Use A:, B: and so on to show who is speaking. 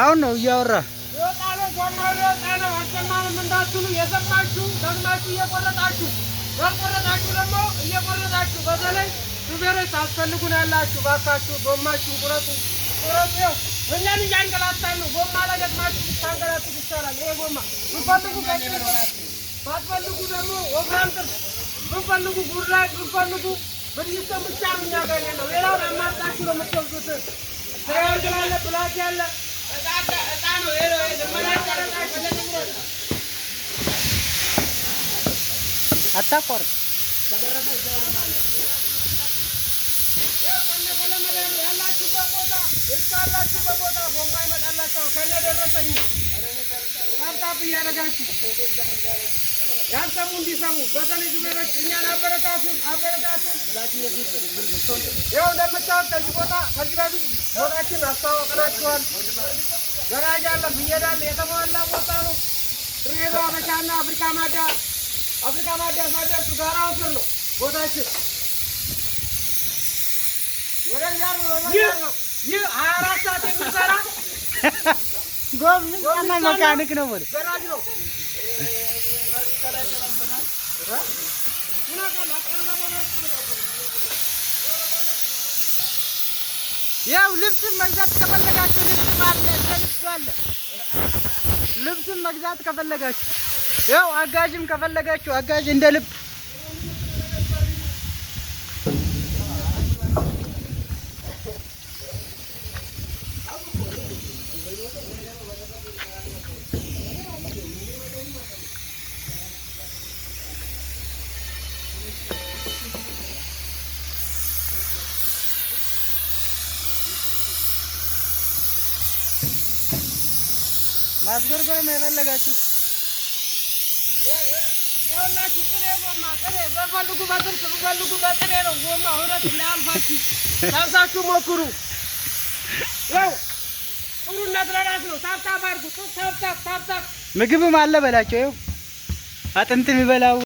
A: አሁን ነው እያወራ።
B: ሊወጣ ነው፣ ጎማው ሊወጣ ነው። አልሰማንም እንዳትሉ፣ የሰማችሁ ደግማችሁ እየቆረጣችሁ፣ ያልቆረጣችሁ ደግሞ እየቆረጣችሁ። በተለይ ሹፌሮች ታስፈልጉን ያላችሁ ባካችሁ ጎማችሁን ቁረጡ፣ ቁረጡ። ይኸው እኛን እያንገላታን ነው። ጎማ ላይ ገጥማችሁ ብታንገላቱት ይቻላል። ይሄ ጎማ ብትፈልጉ ቀጭን፣ ባትፈልጉ ደግሞ ወፍራም ጥርስ፣ ብትፈልጉ ጉራጅ፣ ብትፈልጉ ብሪጅስቶን ብቻ ነው እኛ ጋር የሌለው። ሌላውን አማርጣችሁ ነው የምትወስዱት። Triangle አለ፣ black ያለ እጣ ነው። ይሄ ነው ልመና ጨረጣችሁ።
A: አታቋርጥ።
B: ያላችሁበት ቦታ እስካላችሁበት ቦታ ጎማ ይመጣላችኋል ከነደረሰኝ። Tap tap እያደረጋችሁ ያልሰሙ እንዲሰሙ፣ በተለይ ሹፌሮች እኛን አበረታቱን፣ አበረታቱን። ይኸው እንደምታዩት ከዚህ ቦታ ከዚህ በፊት ቦታችን አስተዋውቀናችኋል። ገራጅ አለ፣ ፍየል አለ፣ የተሟላ ቦታ ነው። ድሬዳዋ በሻና አፍሪካ ማዳ፣ አፍሪካ ማዳ ሳይደርሱ ጋራው ስር ነው ቦታችን። ይህ 24 ሰዓት የሚሰራ
A: ጎብኝና መካኒክ ነው በለው።
B: ገራጅ ነው። ምን አውቃለሁ?
A: ያው ልብስም መግዛት ከፈለጋችሁ ልብስም አለ፣ እንደ ልብሱ አለ። ልብስም መግዛት ከፈለጋችሁ፣ ያው አጋዥም ከፈለጋችሁ አጋዥ እንደ ልብ። ማስጎርጎርም የፈለጋችሁት።
B: ይኸውላችሁ ጥሬ ጎማ፣ ጥሬ በፈልጉ በጥርስ ብፈልጉ በጥሬ ነው ጎማ። እውነት እንዳያልፋችሁ ለብሳችሁ ሞክሩ። ይኸው ጥሩነት ለራስ ነው። Tap tap አድርጉ። Tap tap tap tap።
A: ምግብም አለ በላቸው። ይኸው አጥንት የሚበላው።